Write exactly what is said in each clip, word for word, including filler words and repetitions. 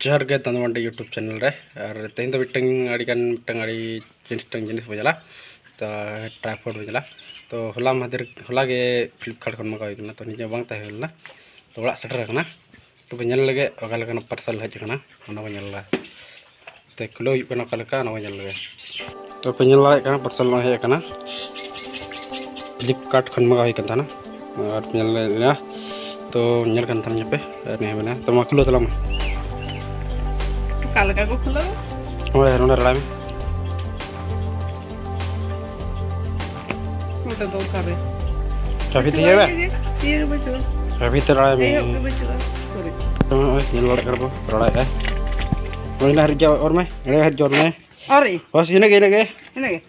ᱡᱚᱦᱟᱨ ᱜᱮ ᱫᱟᱱᱫᱩ ᱢᱟᱱᱰᱤ YouTube channel ᱨᱮ᱾ ᱟᱨ ᱛᱮᱦᱮᱧ ᱫᱚ ᱢᱤᱫᱴᱟᱝ ᱟᱹᱰᱤᱜᱟᱱ ᱢᱤᱫᱴᱟᱝ ᱟᱹᱰᱤ ᱢᱤᱫᱴᱟᱝ ᱡᱤᱱᱤᱥ ᱵᱚ ᱧᱮᱞᱟ᱾ ᱛᱚ ᱴᱨᱟᱭᱯᱚᱰ ᱵᱚ ᱧᱮᱞᱟ᱾ ᱛᱚ ᱦᱚᱞᱟ ᱢᱟᱦᱫᱮᱨ ᱦᱚᱞᱟ ᱜᱮ ᱯᱷᱞᱤᱯᱠᱟᱨᱴ ᱠᱷᱚᱱ ᱢᱟᱜᱟᱣ ᱦᱩᱭ ᱠᱟᱱᱟ᱾ ᱛᱚ ᱱᱤᱡᱮ ᱵᱟᱝ ᱛᱟᱦᱮᱸ ᱦᱩᱭ ᱞᱮᱱᱟ᱾ ᱛᱚ ᱚᱲᱟᱜ ᱥᱮᱴᱮᱨ ᱟᱠᱟᱱᱟ᱾ ᱛᱚᱵᱮ ᱧᱮᱞ ᱞᱮᱜᱮ ᱚᱠᱟ ᱞᱮᱠᱟᱱᱟᱜ ᱯᱟᱨᱥᱮᱞ ᱦᱮᱡ ᱟᱠᱟᱱᱟ, ᱚᱱᱟ ᱵᱚ ᱧᱮᱞ ᱞᱮᱜᱮ᱾ ᱛᱮ ᱠᱷᱩᱞᱟᱹᱣ ᱦᱩᱭᱩᱜ ᱠᱟᱱᱟ ᱚᱠᱟ ᱞᱮᱠᱟ, ᱚᱱᱟ ᱵᱚ ᱧᱮᱞ ᱞᱮᱜᱮ᱾ ᱛᱚ ᱯᱮ ᱧᱮᱞ ᱫᱟᱲᱮᱭᱟᱜ ᱠᱟᱱᱟ, ᱯᱟᱨᱥᱮᱞ ᱱᱚᱜᱼᱚᱭ ᱦᱮᱡ ᱟᱠᱟᱱᱟ᱾ ᱯᱷᱞᱤᱯᱠᱟᱨᱴ ᱠᱷᱚᱱ ᱢᱟᱜᱟᱣ ᱦᱩᱭ ᱠᱟᱱ ᱛᱟᱦᱮᱱᱟ᱾ ᱟᱨ ᱯᱮ ᱧᱮᱞ ᱞᱮᱜᱼᱟ᱾ ᱛᱚ ᱧᱮᱞ ᱠᱟᱱ ᱛᱟᱦᱮᱱ ᱧᱟᱯᱮ᱾ ᱟᱨ ᱱᱤᱭᱟᱹ ᱢᱮᱱᱟᱜᱼᱟ᱾ ᱛᱚ ᱢᱟ ᱠᱷᱩᱞᱟᱹᱣ ᱛᱟᱞᱟᱝ ᱢᱮ᱾ ᱚᱠᱟ ᱞᱮᱠᱟ ᱠᱚ ᱠᱷᱩᱞᱟᱹᱣᱟ? ᱱᱚᱰᱮ, ᱱᱚᱰᱮ ᱨᱟᱲᱟᱭ ᱢᱮ᱾ ᱱᱚᱰᱮ ᱫᱚ ᱚᱠᱟᱨᱮ? ᱪᱟᱵᱤ ᱛᱮ ᱵᱟᱹᱪᱩᱜᱼᱟ, ᱦᱩᱭᱩᱜᱼᱟ? ᱤᱭᱟᱹ ᱜᱮ, ᱤᱭᱟᱹ ᱜᱮ ᱵᱟᱹᱪᱩᱜᱼᱟ᱾ ᱪᱟᱵᱤ ᱛᱮ ᱨᱟᱲᱟᱭ ᱢᱮ᱾ ᱮᱦᱚᱵ ᱜᱮ ᱵᱟᱹᱪᱩᱜᱼᱟ᱾ ᱥᱚᱨᱤ᱾ ᱱᱚᱜᱼᱚᱭ ᱧᱮᱞ ᱫᱟᱲᱮᱭᱟᱜ ᱠᱟᱱᱟ ᱵᱚ, ᱨᱟᱲᱟᱭᱮᱫᱼᱟᱭ᱾ ᱱᱚᱜᱼᱚᱭ ᱱᱟ ᱦᱟᱹᱨᱤᱡ ᱚᱨ ᱢᱮ, ᱱᱚᱰᱮ ᱦᱟᱹᱨᱤᱡ ᱚᱨ ᱢᱮ᱾ ᱟᱨᱮ᱾ ᱵᱟᱥ ᱤᱱᱟᱹᱜᱮ, ᱤᱱᱟᱹᱜᱮ᱾ ᱤᱱᱟᱹᱜᱮ᱾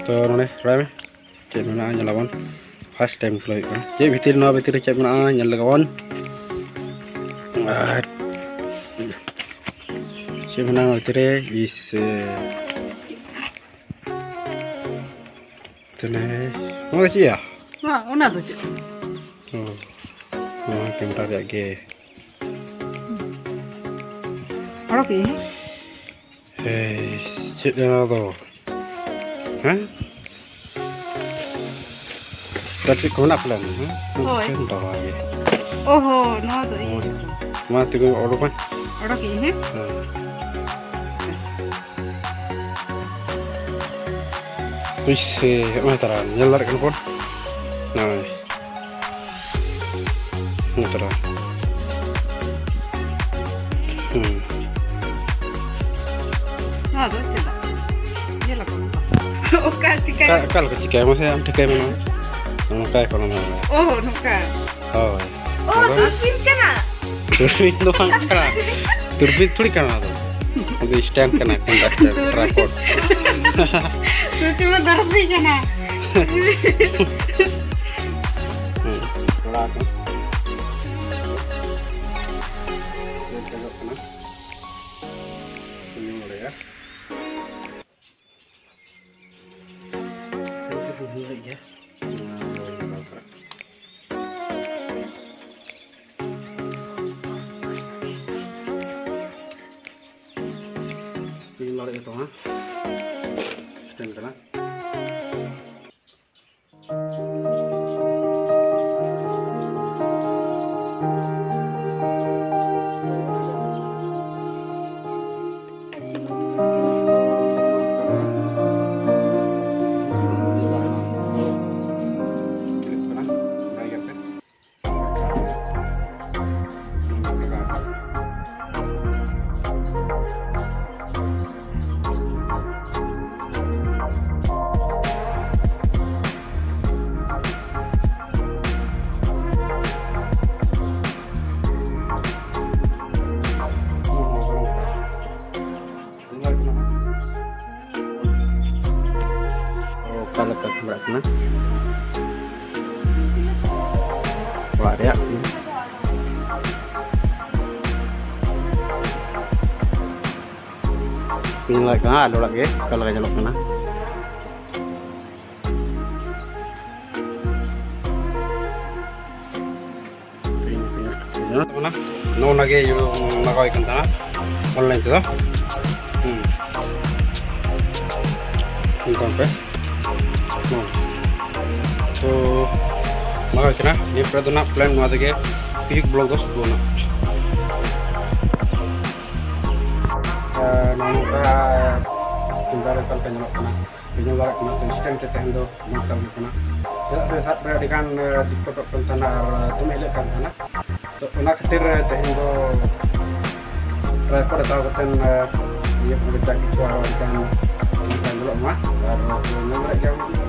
ᱛᱚ ᱱᱚᱰᱮ ᱨᱟᱲᱟᱭ ᱢᱮ᱾ ᱪᱮᱫ ᱢᱮᱱᱟᱜᱼᱟ ᱧᱮᱞᱟᱵᱚᱱ᱾ ᱯᱷᱟᱥᱴ ᱴᱟᱭᱤᱢ ᱠᱷᱩᱞᱟᱹᱣ ᱦᱩᱭᱩᱜ ᱠᱟᱱᱟ᱾ ᱪᱮᱫ ᱵᱷᱤᱛᱤᱨ, ᱱᱚᱣᱟ ᱵᱷᱤᱛᱤᱨ ᱨᱮ ᱪᱮᱫ ᱢᱮᱱᱟᱜᱼᱟ ᱧᱮᱞ ᱞᱮᱜᱮ ᱵᱚᱱ᱾ ᱟᱨ ᱪᱮᱫ ᱢᱮᱱᱟᱜᱼᱟ ᱱᱚᱣᱟ ᱵᱷᱤᱛᱤᱨ ᱨᱮ? ᱤᱥ, ᱛᱟᱦᱞᱮ ᱱᱚᱣᱟ ᱫᱚ ᱪᱮᱫ ᱭᱟ? ᱦᱚᱸ, ᱚᱱᱟ ᱫᱚ ᱪᱮᱫ? ᱚ, ᱱᱚᱣᱟ ᱠᱮᱢᱮᱨᱟ ᱨᱮᱭᱟᱜ ᱜᱮ᱾ ᱚᱰᱚᱠ ᱤᱧ᱾ ᱮᱭ, ᱪᱮᱫ ᱚᱱᱟ ᱫᱚ? ᱦᱮᱸ? ᱛᱟᱨ ᱪᱮᱫ ᱠᱚ ᱢᱮᱱᱟᱜ ᱯᱟᱞᱮᱱ, ᱦᱮᱸ? ᱦᱳᱭ᱾ ᱪᱮᱫ ᱫᱚᱦᱚ ᱜᱮ? ᱚᱦᱚ, ᱱᱚᱣᱟ ᱫᱚ ᱤᱭᱟᱹ᱾ ᱦᱳᱭ᱾ ᱢᱟ ᱛᱚᱵᱮ ᱚᱰᱚᱠ ᱢᱮ᱾ ᱚᱰᱚᱠ ᱤᱧ, ᱦᱮᱸ? ᱦᱮᱸ᱾ ᱯᱩᱭᱥᱟᱹ, ᱱᱚᱜᱼᱚᱭ ᱛᱟᱨᱟ, ᱧᱮᱞ ᱫᱟᱲᱮᱭᱟᱜ ᱠᱟᱱᱟ ᱵᱚᱱ᱾ ᱱᱚᱜᱼᱚᱭ᱾ ᱱᱚᱛᱨᱟ᱾ ᱦᱩᱸ᱾ ᱱᱚᱣᱟ ᱫᱚ ᱪᱮᱫᱟᱜ? ᱧᱮᱞ ᱟᱠᱚ ᱵᱟᱵᱟ᱾ ᱚᱠᱟ ᱪᱤᱠᱟᱹᱭ? ᱚᱠᱟ, ᱚᱠᱟ ᱞᱮᱠᱟ ᱪᱤᱠᱟᱹᱭ? ᱢᱟᱥᱮ ᱟᱢ ᱴᱷᱤᱠᱟᱹᱭ ᱢᱮ ᱱᱚᱣᱟ᱾ ᱱᱚᱝᱠᱟ ᱠᱚ ᱢᱮᱱᱟ᱾ ᱚ, ᱱᱚᱝᱠᱟ᱾ ᱦᱳᱭ᱾ ᱚ, ᱟᱫᱚ? ᱫᱩᱨᱵᱤᱱ ᱠᱟᱱᱟ᱾ ᱫᱩᱨᱵᱤᱱ ᱫᱚ ᱵᱟᱝ ᱠᱟᱱᱟ᱾ ᱫᱩᱨᱵᱤᱱ ᱛᱷᱚᱲᱤ ᱠᱟᱱᱟ ᱚᱱᱟ ᱫᱚ᱾ ᱟᱫᱚ ᱥᱴᱮᱱᱰ ᱠᱟᱱᱟ, ᱠᱚᱱᱰᱟᱠᱴᱟᱨ, ᱫᱩᱨᱵᱤᱱ᱾ ᱴᱨᱟᱭᱯᱚᱰ᱾ ᱥᱚᱛᱤ ᱢᱟ ᱫᱚᱨᱥᱤ ᱠᱟᱱᱟ᱾ ᱦᱩᱸ᱾ ᱠᱚᱲᱟ ᱠᱚ᱾ ᱪᱮᱫ ᱪᱟᱞᱟᱜ ᱠᱟᱱᱟ? ᱵᱟᱹᱧ ᱵᱟᱲᱟᱭᱟ᱾ ᱦᱮᱸ, ᱛᱚ ᱦᱩᱭ ᱫᱟᱲᱮᱭᱟᱜ ᱜᱮᱭᱟ᱾ ᱱᱚᱣᱟ ᱫᱚ ᱵᱟᱝ ᱯᱟᱲᱟᱜ᱾ ᱚᱲᱟᱜ ᱨᱮᱭᱟᱜ ᱧᱮᱞ ᱫᱟᱲᱮᱭᱟᱜ ᱠᱟᱱᱟ, ᱟᱞᱮ ᱚᱲᱟᱜ ᱜᱮ ᱚᱠᱟ ᱞᱮᱠᱟ ᱧᱮᱞᱚᱜ ᱠᱟᱱᱟ᱾ ᱱᱚᱜᱼᱚ ᱱᱟ ᱜᱮ ᱞᱟᱜᱟᱣ ᱦᱩᱭ ᱠᱟᱱ ᱛᱟᱦᱮᱱᱟ online ᱛᱮᱫᱚ᱾ ᱦᱩᱸ᱾ ᱧᱮᱞ ᱛᱟᱵᱚᱱ ᱯᱮ᱾ ᱦᱩᱸ᱾ ᱛᱚ, ᱞᱟᱜᱟᱣ ᱦᱩᱭ ᱠᱟᱱᱟ᱾ ᱱᱤᱭᱟᱹ ᱯᱚᱨᱮ ᱫᱚ ᱱᱟᱜ plan ᱱᱚᱣᱟ ᱛᱮᱜᱮ quick vlog ᱫᱚ ᱥᱩᱨᱩᱜᱼᱟ ᱱᱟᱜ᱾ ᱟᱨ ᱱᱚᱜᱼᱚ ᱱᱚᱝᱠᱟ ᱠᱮᱢᱮᱨᱟ ᱨᱮ ᱚᱠᱟ ᱞᱮᱠᱟ ᱧᱮᱞᱚᱜ ᱠᱟᱱᱟ, ᱧᱮᱞ ᱫᱟᱲᱮᱭᱟᱜ ᱠᱟᱱᱟ᱾ ᱛᱚ, instant ᱛᱮ ᱛᱮᱦᱮᱧ ᱫᱚ ᱱᱚᱝᱠᱟ ᱦᱩᱭᱩᱜ ᱠᱟᱱᱟ᱾ ᱪᱮᱫᱟᱜ ᱥᱮ ᱥᱟᱵ ᱨᱮ ᱟᱹᱰᱤ ᱜᱟᱱ, ᱮ, ᱫᱤᱠᱠᱚᱛᱚᱜ ᱠᱟᱱ ᱛᱟᱦᱮᱱᱟ ᱟᱨ ᱫᱚᱢᱮ ᱦᱤᱞᱟᱹᱜ ᱠᱟᱱ ᱛᱟᱦᱮᱱᱟ᱾ ᱛᱚ, ᱚᱱᱟ ᱠᱷᱟᱹᱛᱤᱨ ᱛᱮᱦᱮᱧ ᱫᱚ tripod ᱦᱟᱛᱟᱣ ᱠᱟᱛᱮ, ᱮ, ᱤᱭᱟᱹ ᱠᱚ ᱡᱟ ᱠᱤᱪᱷᱩ ᱟᱨᱚ ᱟᱹᱰᱤ ᱜᱟᱱ ᱱᱚᱝᱠᱟ ᱧᱮᱞᱚᱜ ᱢᱟ᱾ ᱟᱨ ᱧᱮᱞ ᱫᱟᱲᱮᱭᱟᱜ ᱜᱮᱭᱟ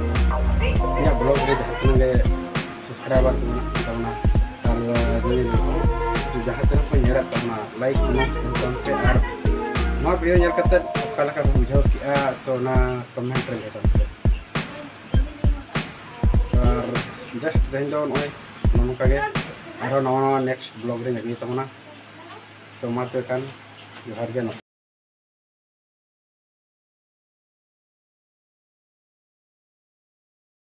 ᱤᱧᱟᱹᱜ vlog ᱨᱮ ᱡᱟᱦᱟᱸ ᱛᱤᱱᱟᱹᱜ ᱜᱮ subscriber ᱠᱚ ᱢᱮᱱᱟᱜ ᱠᱚ ᱛᱟᱵᱚᱱᱟ, ᱟᱨ ᱱᱤᱭᱟᱹ ᱡᱟᱦᱟᱸ ᱛᱤᱱᱟᱹᱜ ᱠᱚ ᱧᱮᱞᱮᱫ ᱛᱟᱵᱚᱱᱟ, like, comment ᱠᱚ ᱛᱟᱵᱚᱱ ᱯᱮ, ᱟᱨ ᱱᱚᱣᱟ video ᱧᱮᱞ ᱠᱟᱛᱮ ᱚᱠᱟ ᱞᱮᱠᱟ ᱯᱮ ᱵᱩᱡᱷᱟᱹᱣ ᱠᱮᱜᱼᱟ, ᱛᱚ ᱚᱱᱟ comment ᱨᱮ ᱞᱟᱹᱭ ᱛᱟᱵᱚᱱ ᱯᱮ᱾ ᱟᱨ just ᱛᱮᱦᱮᱧ ᱫᱚ ᱱᱚᱜᱼᱚᱭ ᱱᱚᱝᱠᱟ ᱜᱮ, ᱟᱨᱦᱚᱸ ᱱᱟᱣᱟ ᱱᱟᱣᱟ next vlog ᱨᱮᱧ ᱟᱹᱜᱩᱭ ᱛᱟᱵᱚᱱᱟ᱾ ᱛᱚ ᱢᱟ ᱛᱚᱵᱮ ᱠᱷᱟᱱ ᱡᱚᱦᱟᱨ ᱜᱮ᱾